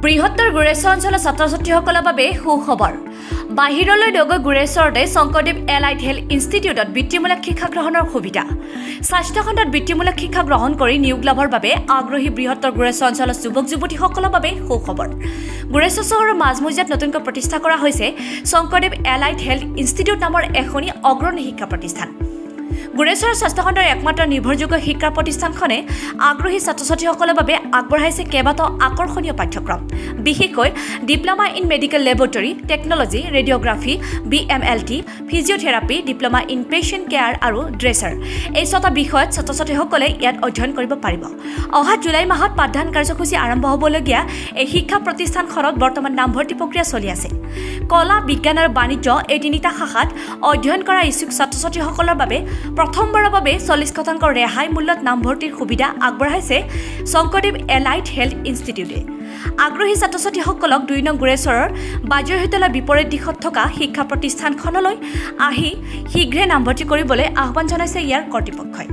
বৃহত্তৰ গোৰেশ্বৰ অঞ্চলৰ ছাত্ৰ ছাত্ৰীসকলৰ বাবে সুখবৰ। বাহিৰলৈ নগৈ গোৰেশ্বৰতে শংকৰদেৱ এলাইড হেল্থ ইনষ্টিটিউটত বৃত্তিমূলক শিক্ষা গ্ৰহণৰ সুবিধা। স্বাস্থ্যখণ্ডত বৃত্তিমূলক শিক্ষা গ্ৰহণ কৰি নিয়োগ লাভৰ বাবে আগ্ৰহী বৃহত্তৰ গোৰেশ্বৰ অঞ্চলৰ যুৱক যুৱতীসকলৰ বাবে সুখবৰ। গোৰেশ্বৰ চহৰৰ মাজমজিয়াত নতুনকৈ প্ৰতিষ্ঠা কৰা হৈছে শংকৰদেৱ এলাইড হেল্থ ইনষ্টিটিউট নামৰ এখনি অগ্ৰণী শিক্ষা প্ৰতিষ্ঠান। গোৰেশ্বৰ স্বাস্থ্যখণ্ডৰ একমাত্ৰ নিৰ্ভৰযোগ্য শিক্ষা প্ৰতিষ্ঠানখনে আগ্ৰহী ছাত্ৰ ছাত্ৰীসকলৰ বাবে আগবঢ়াইছে কেইবাটাও আকৰ্ষণীয় পাঠ্যক্ৰম। বিশেষকৈ Diploma in Medical Laboratory Technology, Radiography, BMLT, Physiotherapy, Diploma in Patient Care আৰু ড্ৰেছাৰ, এই ছটা বিষয়ত ছাত্ৰ ছাত্ৰীসকলে ইয়াত অধ্যয়ন কৰিব পাৰিব। অহা জুলাই মাহত পাঠদান কাৰ্যসূচী আৰম্ভ হ'বলগীয়া এই শিক্ষা প্ৰতিষ্ঠানখনত বৰ্তমান নামভৰ্তি প্ৰক্ৰিয়া চলি আছে। কলা, বিজ্ঞান আৰু বাণিজ্য, এই তিনিটা শাখাত অধ্যয়ন কৰা ইচ্ছুক ছাত্ৰ ছাত্ৰীসকলৰ বাবে প্ৰথমবাৰৰ বাবে 40% ৰেহাই মূল্যত নামভৰ্তিৰ সুবিধা আগবঢ়াইছে শংকৰদেৱ এলাইড হেল্থ ইনষ্টিটিউটে। আগ্ৰহী ছাত্ৰ ছাত্ৰীসকলক 2 নং গোৰেশ্বৰৰ বাজৈ হোটেলৰ বিপৰীত দিশত থকা শিক্ষা প্ৰতিষ্ঠানখনলৈ আহি শীঘ্ৰে নামভৰ্তি কৰিবলৈ আহ্বান জনাইছে ইয়াৰ কৰ্তৃপক্ষই।